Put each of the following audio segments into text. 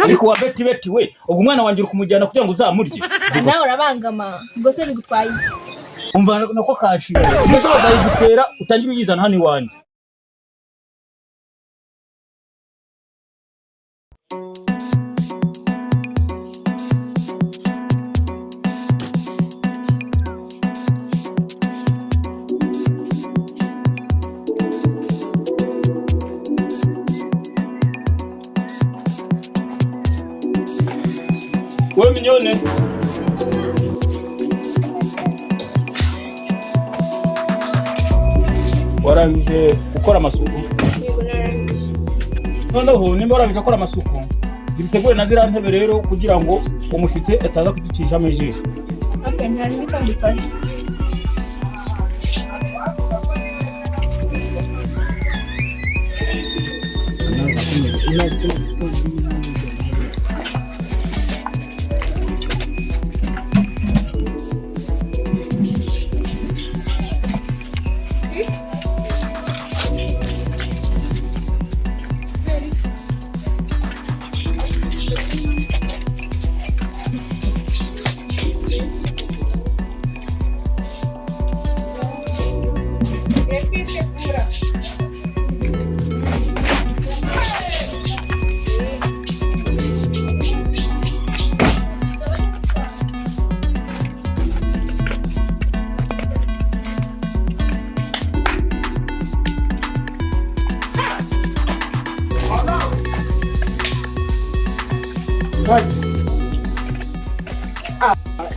Ariko wa Beti Beti we, ubwo umwana wanjye uri kumujyana kugira ngo uzamurye? Nawe urabangama, ubwo se bigutwaye iki? Umva nako kashira mbese, bazayigutera utangire uyizana hano iwanjye. Wowe Minyone, warangije gukora amasuku? Yego, narangije. Noneho nimba warangije gukora amasuku, bitegure na ziriya ntebe rero kugira ngo umushyitsi ataza kuducishamo ijisho. Okay, nta n'icyo mbifashe.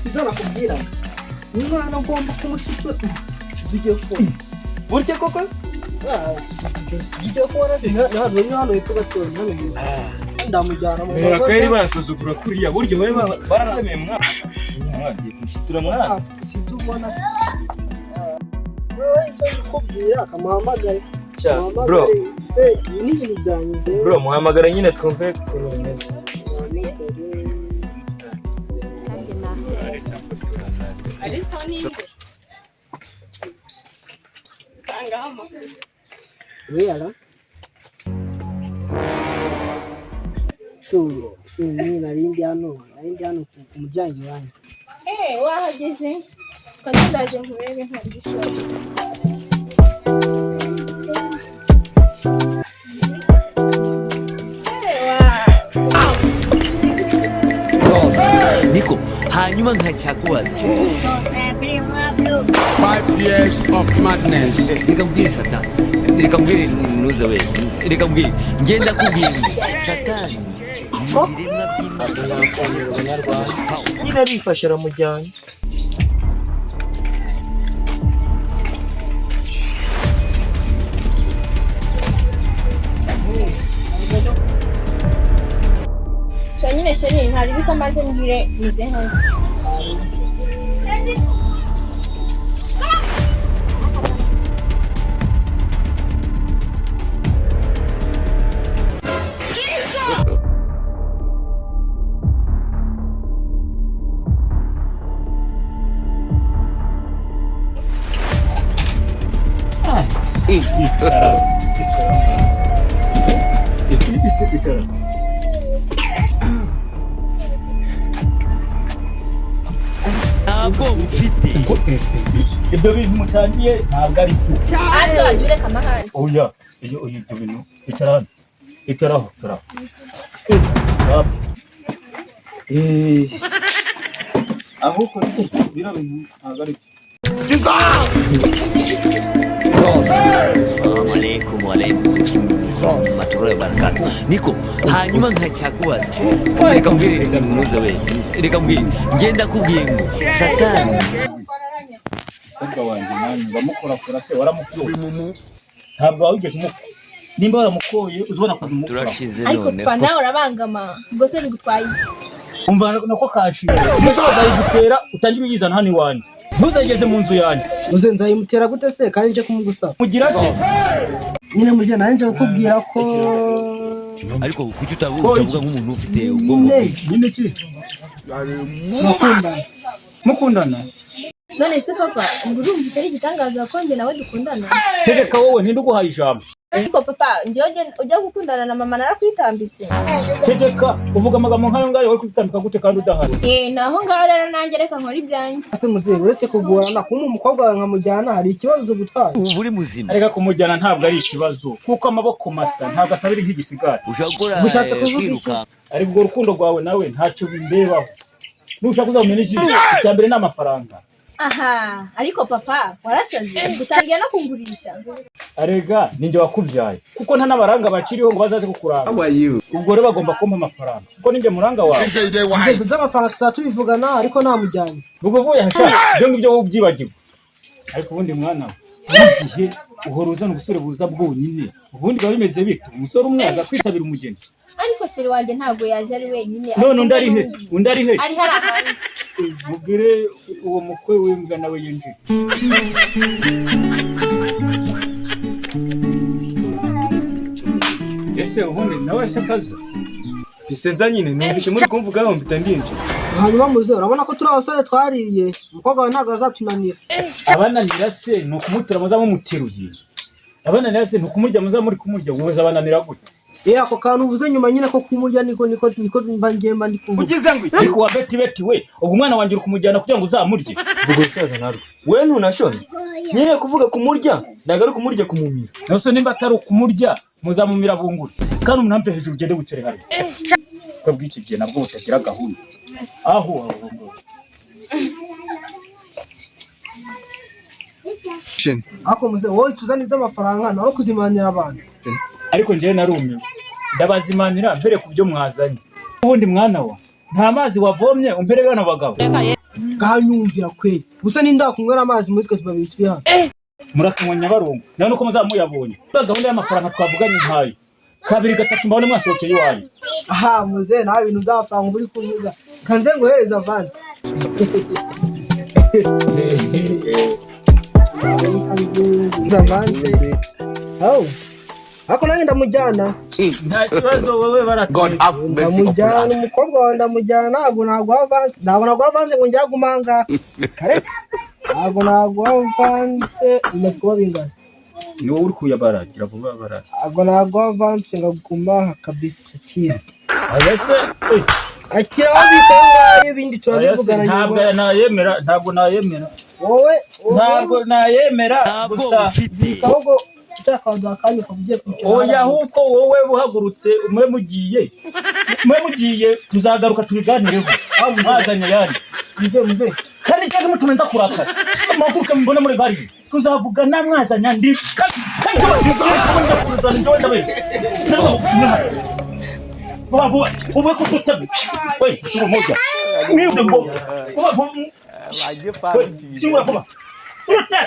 Sibyo nakubwira, umwana ngomba kumushyikira. Tugiye kubona Burya koko. Tugiye kubona hano hano hepfo gatoya, hano hepfo ndamujyana mu Mbera ko yari barasuzugura kuriya, burya bari baratemeye mwana mwagiye kumushitura mwana. Sibyo ubona wowe se, ndikubwira akamuhamagare. Bro. Se ibi ni ibintu byanjye. Bro, muhamagara nyine twumve ukuntu bimeze. Alisa ninde? Tangaho amakuru. Wera shuru shuru, nari ndi hano ku muryango iwanyu. Eh, wahageze? Kazi, ndaje nkurebe ntabwo. Niko, hanyuma nkacyakubaza. 5 years of madness. Reka mbwire Satani, reka mbwire nuza we, reka mbwire, ngenda kubwira ngo Satani ni ibiremwa by'Imana. Nyine arifashe aramujyana. Sha nyine chéri, ntari ko mbanze mbwire muze nkoze. Icara, icara. Ntabwo mfite. Ibyo bintu mutangiye ntabwo ari byo. Hasi wajya ureka amahane. Oya, iyo oya, ibyo bintu, icara hano, icaraho, icaraho. Wapi? Ahubwo biriya bintu ntabwo ari byo. Salamu alaikum wa alaikum warahmatullahi wabarakatuh. Niko, hanyuma nkacyakubaza. Reka mbwire nuza we, reka mbwire, ngenda kubwira ngo Satani Umukobwa wanjye mwana, uramukorakora se? Waramukoye? Ntabwo wawigeze umukora. Nimba waramukoye, uzibona ukuntu umukora. Turashize. Ariko Noneho papa, nawe urabangama, ubwo se bigutwaye iki? Umva nako kashira mbese, bazayigutera utangire uyizana hano iwanjye, ntuzayigeze mu nzu yanjye. Uze nzayimutera gute se kandi nje kumugusaba? Mugira ate? Nyine muje nanjye nje kukubwira ko Ariko kuki utavuga nk'umuntu ufite ubwonko nyine bwinshi? Nyine iki? Turakundana. Mukundana? None se papa, ubwo urumva utari igitangaza ko njye nawe dukundana? Ceceka wowe, ntinde uguhaye ijambo. Ariko papa, njyewe ujya gukundana na mama narakwitambitse. Ceceka, uvuga amagambo nk'ayo ngayo, wowe kwitambika gute kandi udahari? Eh, naho ngaho rero nanjye reka nkore ibyanjye. Ese muzehe, uretse kugorana, kumpa umukobwa wawe nkamujyana hari ikibazo gutwara? Ubu uri muzima? Areka, kumujyana ntabwo ari ikibazo, kuko amaboko masa ntabwo asabira nk'igisigari. Ushobora gukora Ushatse kuvuga iki? kwiruka. Ariko urwo rukundo rwawe nawe ntacyo bindebaho. Nushaka uzamenya ijisho, icya mbere ni amafaranga. Aha, ariko papa, warasaze, utangiye no kungurisha. Arega ninjye wakubyaye, kuko nta n'abaranga bakiriho ngo bazaze kukuranga. Ubwo rero bagomba kumpa amafaranga, kuko ninjye muranga wawe. Muzehe, duze amafaranga tuzaba tubivugana, ariko namujyanye. Ubwo uvuye aha sha, ibyo ngibyo wowe ubyibagirwa. Ariko ubundi mwana we, buri gihe uhora uzana ubusore buza bwonyine. Ubundi biba bimeze bite? Umusore umwe aza kwisabira umugeni. Ariko chéri wanjye ntabwo yaje ari wenyine. None undi ari he? N'undi. Undi ari he? Ari hari hanze. Mubwire uwo mukwe w'imbwa nawe yinjire. Ese ubundi nawe se kaza? Bisenza nyine, numvise muri kumvugaho mpita ndinjira. Hanyuma muzehe, urabona ko turi abasore twariye, umukobwa wawe ntabwo azatunanira. Abananira se ni ukumutura muza mumuteruye? Abananira se ni ukumurya muza muri kumurya? Woza abananira gute? Eh, ako kantu uvuze nyuma nyine ko kumurya, niko mba ngiye mba ndi kuvuga. Ariko wa beti beti we, ubwo umwana wanjye uri kumujyana kugira ngo uzamurye? Vuga umusaza narwo we ntunashonje nyine. Kuvuga kumurya ntabwo ari kumurya, kumumira. Nose nimba atari ukumurya, muzamumira bungura. Kandi umunampe hejuru, ugende wicare hariya. Ubukwe bw'iki gihe nabwo butagira gahunda, aho aho ngo. Ariko muzehe, wowe tuzane iby'amafaranga nawe kuzimanira abantu. Ariko njyewe narumiwe, ndabazimanira mbere ku byo mwazanye. Ubundi mwana wa, nta mazi wavomye umpere bano bagabo? Nganyumvira kweli, gusa ninde wakunywera amazi muri twe babiri turi hano? Murakanywa Nyabarongo nawe nuko muzaba muyabonye. Ba gahunda y'amafaranga twavuganye nkayo kabiri gatatu, mbabone mwasohokeye iwanyu. Aha muzehe, nawe ibintu by'amafaranga uba uri kuvuga, kanze nguhereze avance. Avance aho, ariko nanjye ndamujyana. Nta kibazo, wowe barateka. Ndamujyana umukobwa wawe, ndamujyana. Ntabwo naguha avance, ntabwo naguha avance ngo njye ahangaha kare, ntabwo naguha avance. Bimaze kuba bingana? Ni wowe uri kuyabara, gira vuba bara. Ntabwo naguha avance ngo aguma aha kabisa, kira. Aya se eh, Akira aho bika ayo ngayo, ibindi aya se turabivugana ntabwo nyuma. aya nayemera, ntabwo nayemera. Wowe wowe Ntabwo nayemera. Ntabwo Gusa ufite. Ahubwo ushaka waduha akanya ukaba ugiye kwicara oya. hariya. Ahubwo wowe uhagurutse, mwe mugiye, tuzagaruka tubiganireho mwazanye ayandi. Muze, muze. Kandi cyangwa mutume nza kurakara, muhaguruke mubone muri bari, tuzavugana mwazanye andi. Kandi vuba vuba ube ko tutabi we turi moja mwibwe ngo vuba vuba we, kingura vuba. Urute.